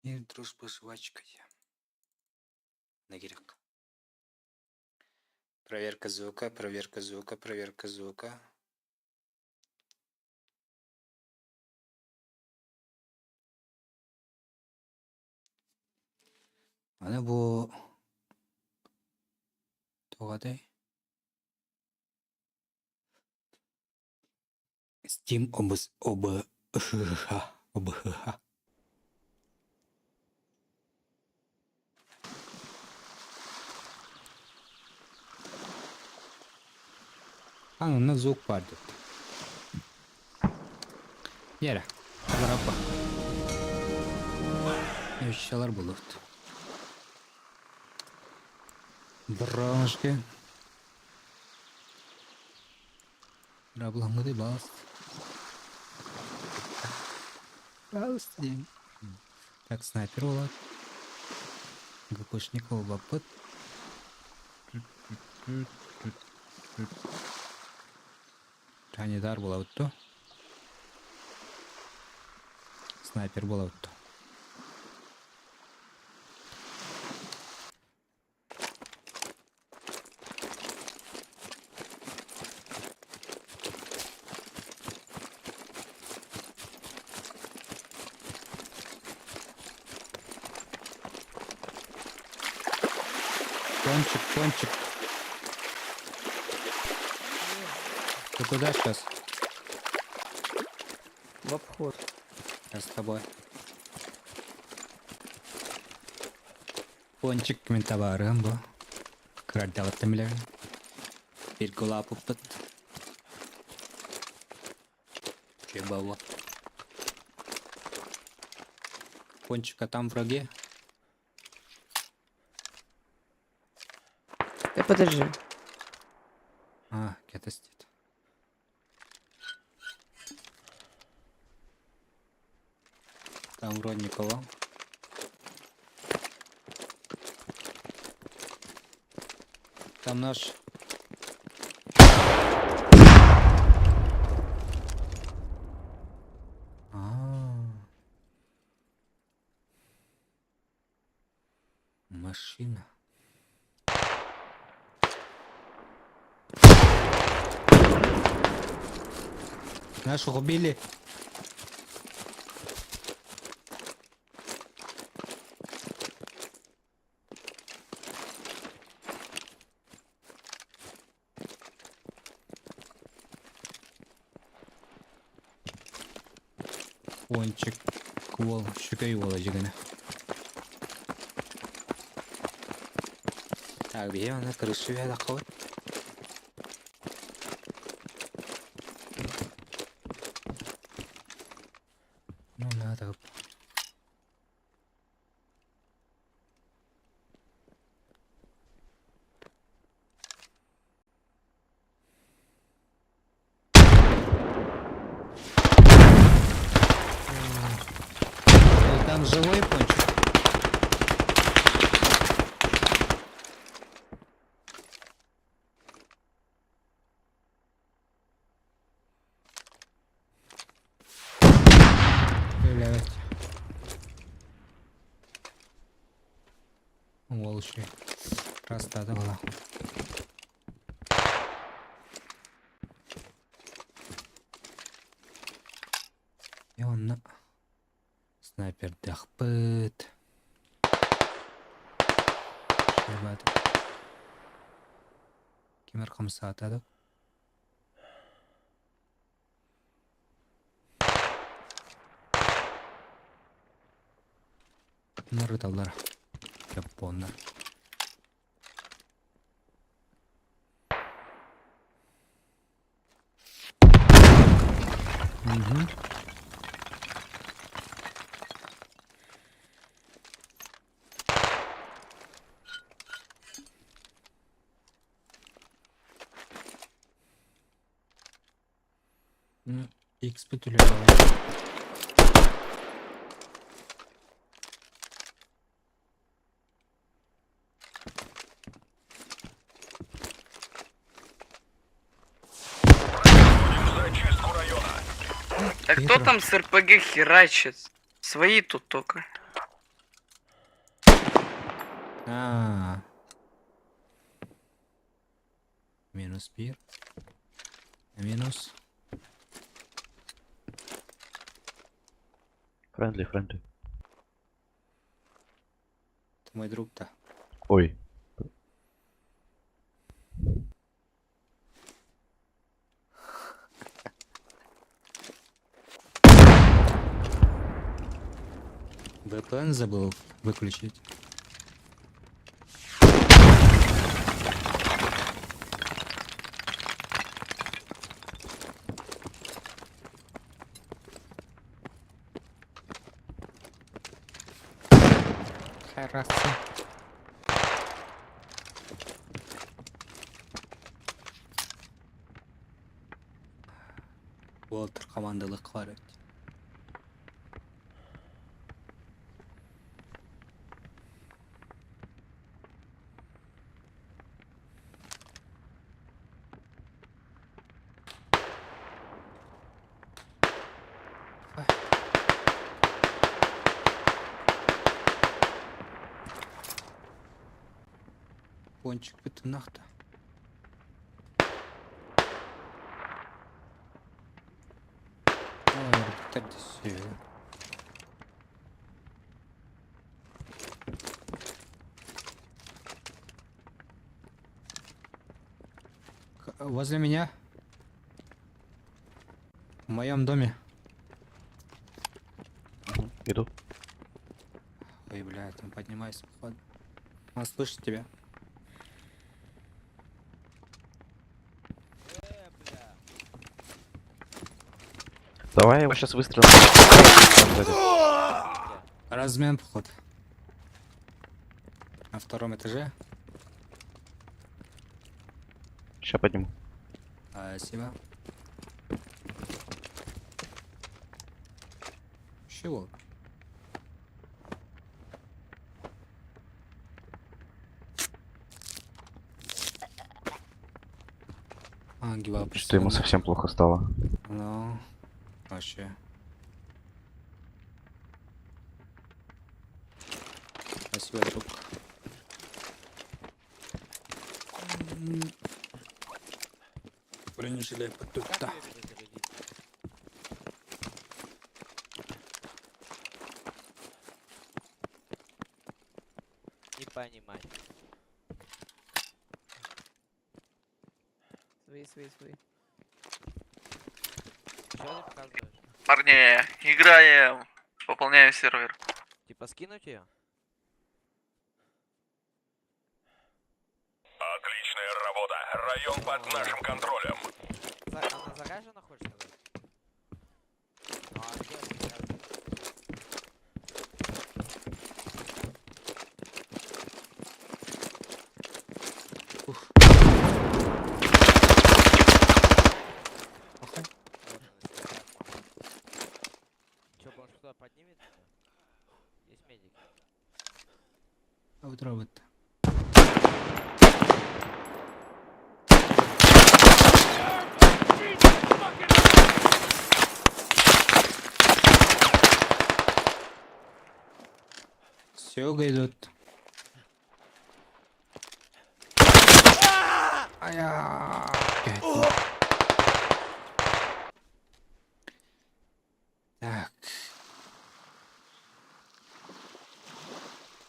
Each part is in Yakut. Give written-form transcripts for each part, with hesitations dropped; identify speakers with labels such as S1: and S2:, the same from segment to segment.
S1: Мир, дружба, жвачка Нагирек. Проверка звука, проверка звука, проверка звука. Аны бу туох этэй? Steam обс ОБХ ОБХ Анна звук баар диэт. Дьэ Бараппа. Өссөлөр булут. Броншки. Рабламгыды бас. Бас диэн. Так, снайпер буолар. ГПшник буолбаппыт. Санитар буолабыт дуо? Снайпер буолабыт дуо? Пончик, пончик. Ты куда сейчас?
S2: В обход.
S1: Я с тобой. Пончик мин табаарыам бу. Кырардалаттым билэбин. Бииргэ улааппыппыт. Че было? Пончик, а там враги?
S2: Да подожди.
S1: А, где-то сидит. Там вроде никого. Там наш... А. Машина. Наших убили. Пончик уол, үчүгэй уола дьигинэ. Так, биһи аны крыша үһэ Ну, надо. Там живой пончик? Блядь. Уол үчүгэй. Растаата була. И онно снайпердаахпыт. Ким эр хамсаата да? Ырыталлар. Японнар. Мгм. X-пыт үлэлээбэт.
S2: Да кто там с РПГ херачит? Свои тут только.
S1: А. Минус пир. Минус.
S3: Friendly, friendly.
S1: Ты мой друг-то.
S3: Ой.
S1: VPN забыл выключить. Хорошо. Уолтер командалык бар эбит. Пончик бүтүнахта. Возле меня. В моем доме.
S3: Иду.
S1: Ой, бля, там поднимайся, походу. Он слышит тебя.
S3: Давай я его сейчас выстрелом.
S1: Размен, походу. На втором этаже.
S3: Сейчас подниму.
S1: Спасибо. Чего? А, гиба
S3: Что ему совсем плохо стало.
S1: Ну, вообще. Спасибо, друг. Бронежилет тут-то.
S4: Не понимаю. Свои, свои, свои. Что ты показываешь?
S5: Парни, играем. Пополняем сервер.
S4: Типа скинуть ее?
S6: Отличная работа. Район под нашим контролем.
S4: Она заряжена, хочешь сказать? Ну а где она заряжена?
S1: Охай.
S4: Вот она, заряжена. Чё, может кто-то поднимет? Есть медик.
S1: А вот робот. С юга идут. Ая. Так.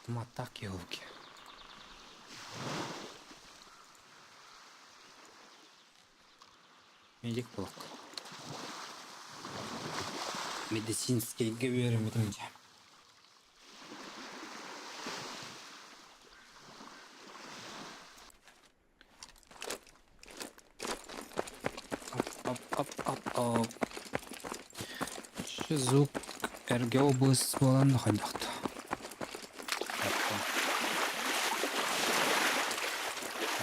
S1: Матак елки. Медик блок. Медицинский говорим этим. Оп, оп, оп, оп. Звук эргэ облыс буолан хайдахта.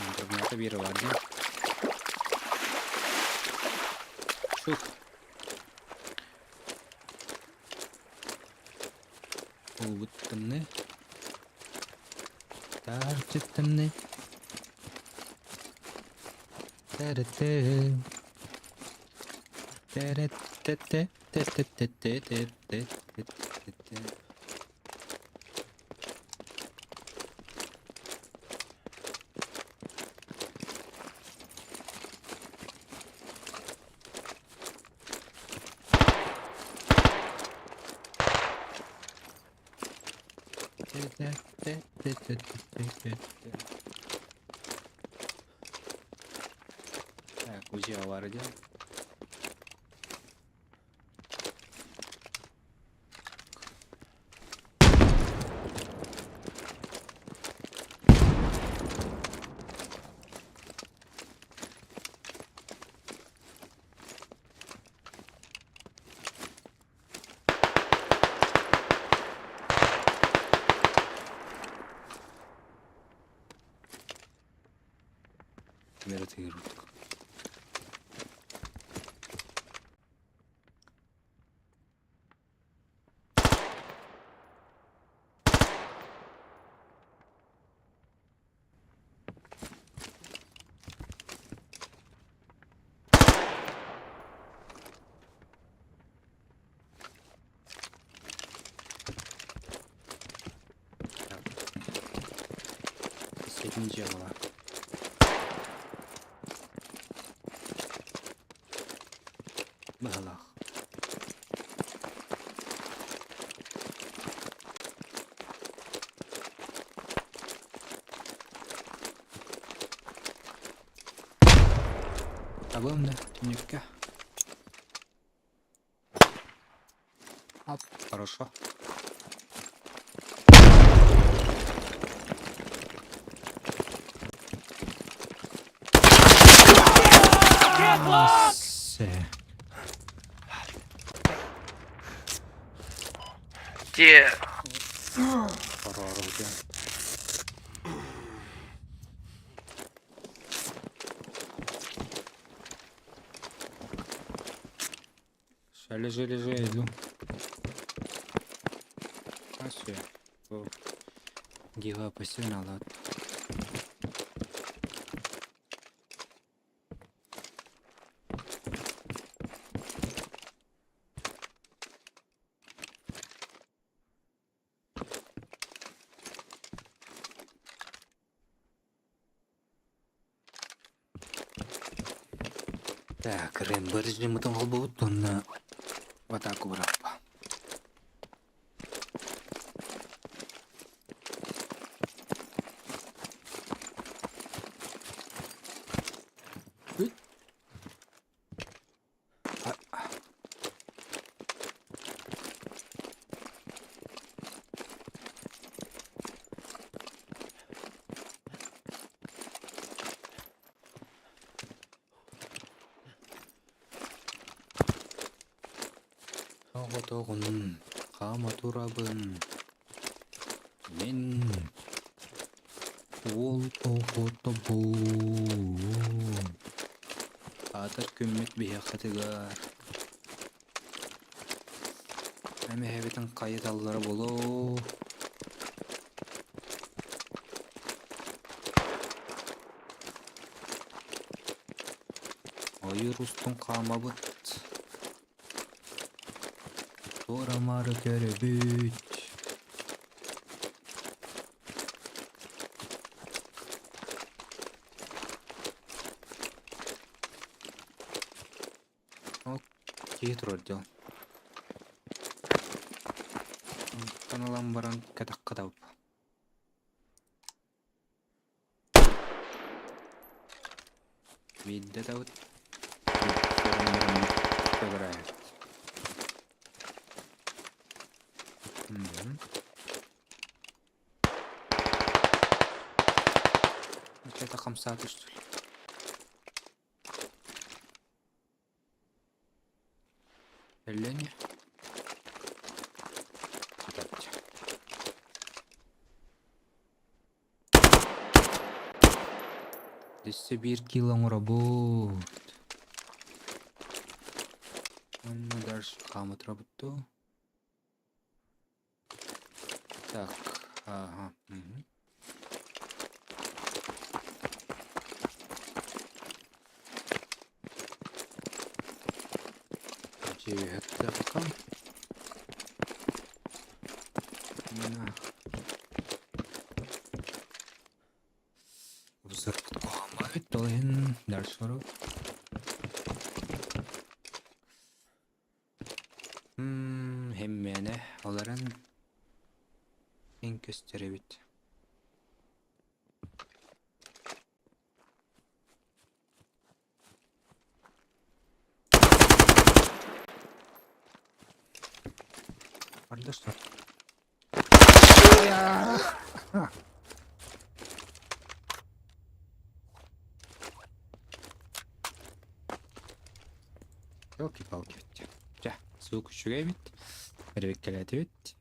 S1: Интернета биир бар дии. Шут. Улбуттымны. Тарчыттымны. Тәрі. Так, УЗИ баар дии. Ким эрэ тыыр курдук. Сэтин дьыала. Быһалаах. Табыам да түннүккэ. Оп, хорошо. Се.
S2: Где?
S1: Хорору диэн. Ща лежи, лежи, я иду. А все. Гига пассивно, ладно. Так, Рэмбо режимытын холбообут уонна в атаку бырахпа. Оҕотоҕун хаама турабын Мин уол оҕотобун Аатар күммүт биһиэхэтигэр Эмэһэбитин хайыталлара буолуо Ойуур устун хаамабыт Туора-маары көрөбүт Ол киһи турар дьон. Онтон ылан баран кэтэххэ табып. Биирдэ табыт Это хамсааты что ли? Өллөнү Өссө биир кило оҥоробут. Уонна дальше хаама турабыт дуу? Так, ага, мгм. Бит ол иһин дальше барабыт. Хэммээнэ олорон эн көстөр эбит. Барда что? Елки-палки. Дьэ, звук үчүгэй эбит. Эрэбиккэлээтибит.